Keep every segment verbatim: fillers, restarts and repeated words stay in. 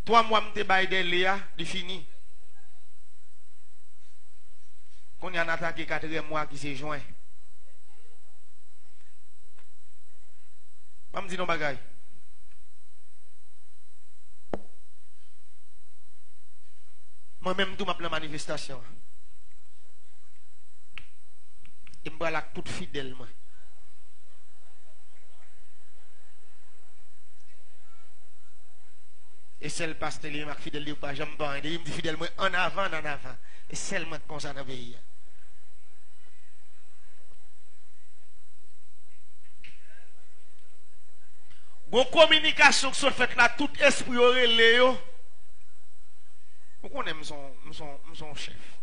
Twa mwa m te bay dèle a, li fini. Kounye a n atake katriyèm mwa ki se jen. Ban m di nou bagay. Mwen menm tou m ap nan manifestasyon an. E m pral ak tout fidèl mwen. E sèl pastè li menm ak fidèl li yo pa janm pa anyen. Depi m di fidèl mwen ann avan, ann avan. E sèl mwen k konsa nan peyi a. Gon kominikasyon k sot fèt la, tout espri yo rele yo. Ou konnen m son, m son, m son chèf.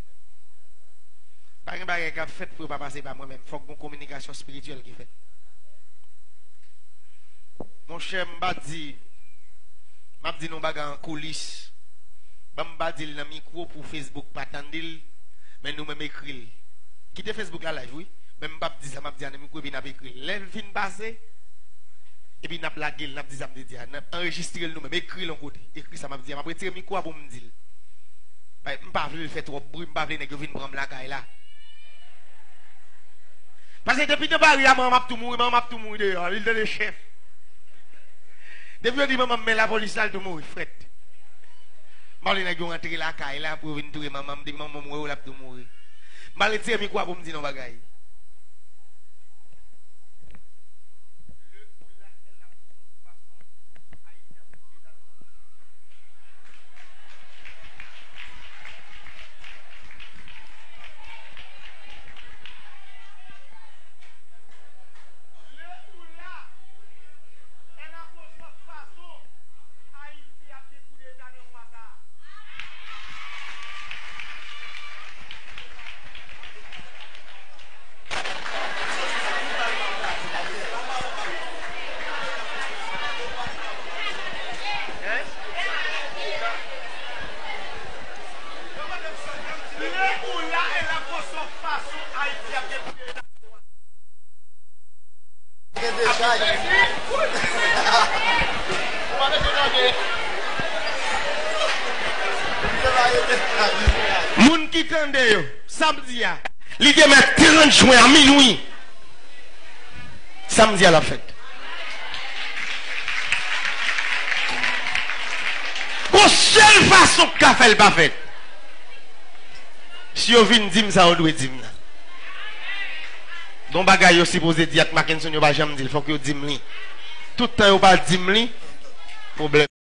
Pa gen bagay k ap fèt pou yo pa pase pa mwen menm. Fòk gon kominikasyon espirityèl ki fèt. Monchè, m pa di, m ap di nou bagay an koulis. Ban m pa di l nan mikwo pou Facebook pa tande l, men nou menm ekri l. Kite Facebook la live, wi. Men m p ap di sa, m ap di a nan mikwo epi n ap ekri l. Lè l fin pase, epi n ap lage l, n ap di sa m te di a. N ap anrejistre l nou menm, ekri l yon kote. Ekri sa m ap di a, m ap retire mikwo a pou m di l. Bay, m pa vle l fè twòp bri, m pa vle nèg yo vin pran m lakay la. Paske depi nan bari a, manman m ap tou mouri, manman m ap tou mouri deyò, li tande chèf. Depi yo di manman m men lapolis la, l tou mouri, frèt. M pa vle nèg yo rantre lakay la pou yo vin touye manman m, depi manman m wè yo, l ap tou mouri. M pral retire mikwo a pou m di nou bagay. Moun ki tande yo, samdi a, li demen trant jen a minwi. Samdi a l ap fèt. Gon sèl fason k ka fè l pa fèt. Si yo vin di m sa yo dwe di m nan. Gon bagay yo sipoze di ak Mackenson, yo pa janm di l, fòk yo di m li. Tout tan yo pa di m li, pwoblèm.